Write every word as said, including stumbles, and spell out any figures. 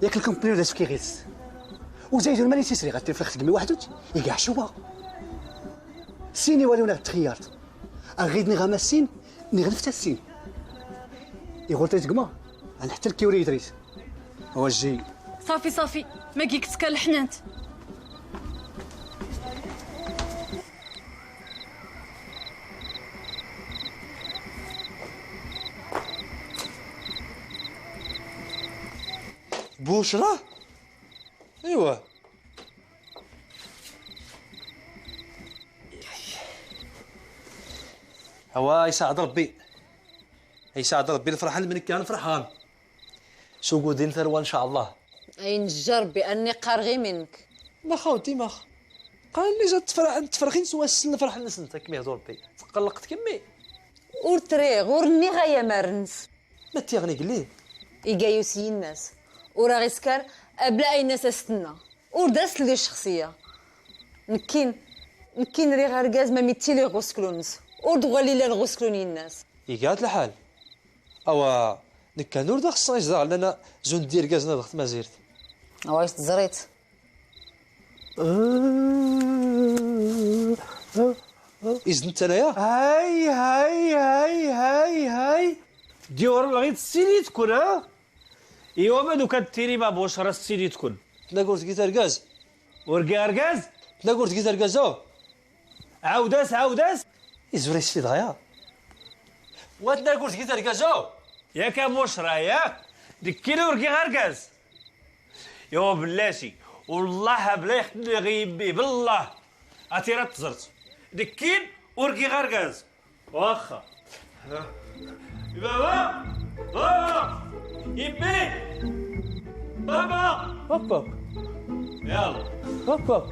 Yak lkumpni ur d as-fkiɣ iles. Ur zayd ur mani sisriɣ ad tiflex tgmi waḥdut, iga ḥcuba. Sin iwalun ad txiyart. Aɣid niɣ amassin, niɣ neftas sin. Iɣul tayt gma, an ḥtta lkiwri idris. Wajji. Safi, safi, ma gik tkal ḥnant. Bucra? Aywa. Awa, yesɛed Ṛebbi. Yesɛed Ṛebbi lferḥ-nnem, nekk ad nefreḥ ɣam. S ugudi n tarwa, ncallah. Ay nejja Ṛebbi, ad niqqar ɣi minnek. Max a weddi, max? Qalen li zad tefra-, tefrexin s wass n lferḥ-nsent, ad kem-ihdu Ṛebbi. Tqelleqt kemmi? Ur triɣ, ur nniɣ ay amar-nnes. Ma tiɣni gelli? Iga-yus yinnas. Ur aɣ-iskar, abla ay nnas as-tenna. Ur d as-telli ccexsiya. Nekkin, nekkin riɣ argaz ma mi ttiliɣ ɣ useklu-nnes. Ur d-ɣwali llan ɣ useklu n yinnas. Iga-t lḥal. Awa, nekkan ur d axeṣṣay zdaɣ lana zun d irgazen ad ɣ tmazirt. Awa, is teẓriḍ? Is netta ya? Hay, hay, hay, hay, hay. Diwr lɣit sini tkun, ha? Iwa ma dukan tiri ma Bucra sini tkun. Tnagurt git argaz. Urgi argaz? Tnagurt git argaz, oh. Ɛawd-as, ɛawd-as. Izur isfid ɣaya. Wa tnagurt git argaz, oh. Yak a Bucra, yak. Nekkini urgi argaz. Yo, bellasi, wellah, bla ixtenni ɣi yemmi, bellah. Ati ra tẓert. Nekkin, urgi argaz. Waxxa. Baba! Baba! Yemmi! Baba! Hop, hop. Yalla. Hop, hop.